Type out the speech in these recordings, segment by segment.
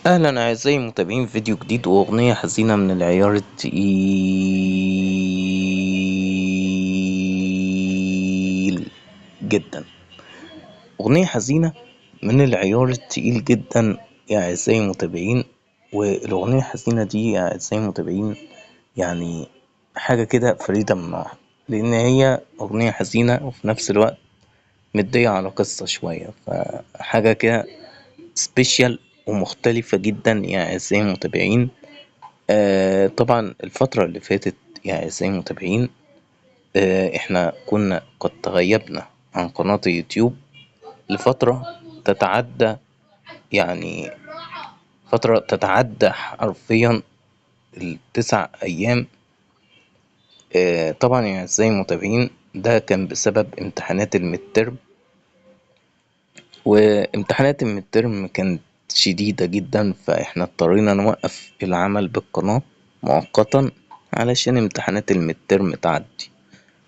أهلا أعزائي المتابعين، فيديو جديد وأغنية حزينة من العيار التقيل جدا. أغنية حزينة من العيار التقيل جدا يا أعزائي المتابعين. والأغنية الحزينة دي يا أعزائي المتابعين يعني حاجة كده فريدة من نوعها، لأن هي أغنية حزينة وفي نفس الوقت مدية على قصة شوية، فحاجة كده special ومختلفة جدا يا أعزائي المتابعين. طبعا الفترة اللي فاتت يا أعزائي المتابعين، احنا كنا قد تغيبنا عن قناة اليوتيوب لفترة تتعدى، يعني فترة تتعدى حرفيا ال9 أيام. طبعا يا أعزائي المتابعين ده كان بسبب امتحانات ال midterm، وامتحانات ال midterm كانت شديدة جدا، فاحنا اضطرينا نوقف العمل بالقناة مؤقتا علشان امتحانات ال midterm تعدي.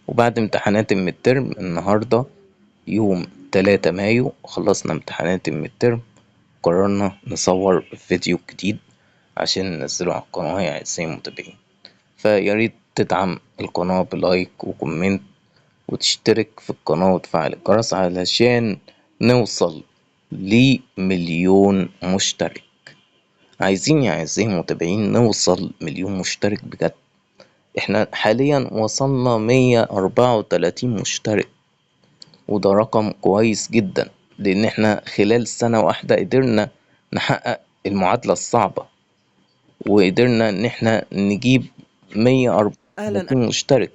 وبعد امتحانات ال midterm النهاردة يوم 3 مايو خلصنا امتحانات ال midterm، قررنا نصور فيديو جديد عشان ننزله على القناة يا أعزائي المتابعين. فيا ريت تدعم القناة ب like و comment وتشترك في القناة وتفعل الجرس علشان نوصل ل1,000,000 مشترك. عايزين يا أعزائي المتابعين نوصل 1,000,000 مشترك بجد. احنا حاليا وصلنا 134 مشترك، وده رقم كويس جدا، لان احنا خلال سنة واحدة قدرنا نحقق المعادلة الصعبة، وقدرنا ان احنا نجيب 134 مشترك.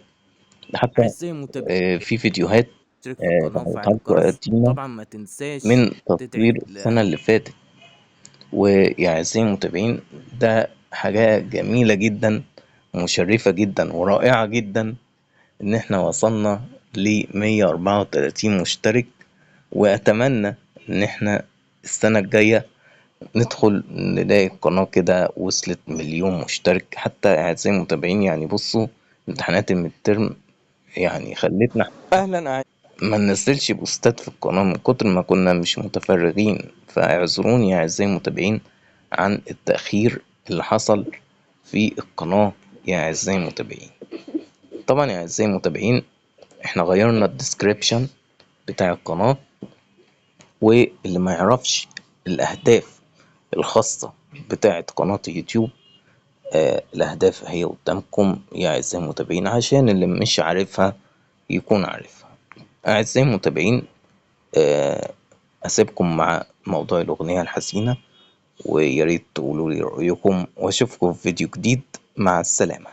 ده حتى أعزائي المتابعين، في فيديوهات، اشترك في القناة وفعل بعتها لكم الجرس، قديمة وطبعا ما تنساش من تدعي تصوير السنة اللي فاتت. ويا أعزائي المتابعين ده حاجة جميلة جدا ومشرفة جدا ورائعة جدا إن إحنا وصلنا ل134 مشترك، وأتمنى إن إحنا السنة الجاية ندخل نلاقي القناة كده وصلت 1,000,000 مشترك. حتى أعزائي المتابعين بصوا امتحانات الميد ترم خلتنا أهلا ما ننزلش بوستات في القناة من كتر ما كنا مش متفرغين، فاعذروني يا أعزائي المتابعين عن التأخير اللي حصل في القناة يا أعزائي المتابعين. طبعا يا أعزائي المتابعين احنا غيرنا ال description بتاع القناة، واللي ما يعرفش الأهداف الخاصة بتاعة قناة اليوتيوب، الأهداف هي قدامكم يا أعزائي المتابعين عشان اللي مش عارفها يكون عارفها. أعزائي المتابعين، أسيبكم مع موضوع الأغنية الحزينة، ويا ريت تقولوا لي رأيكم، وأشوفكم في فيديو جديد. مع السلامة.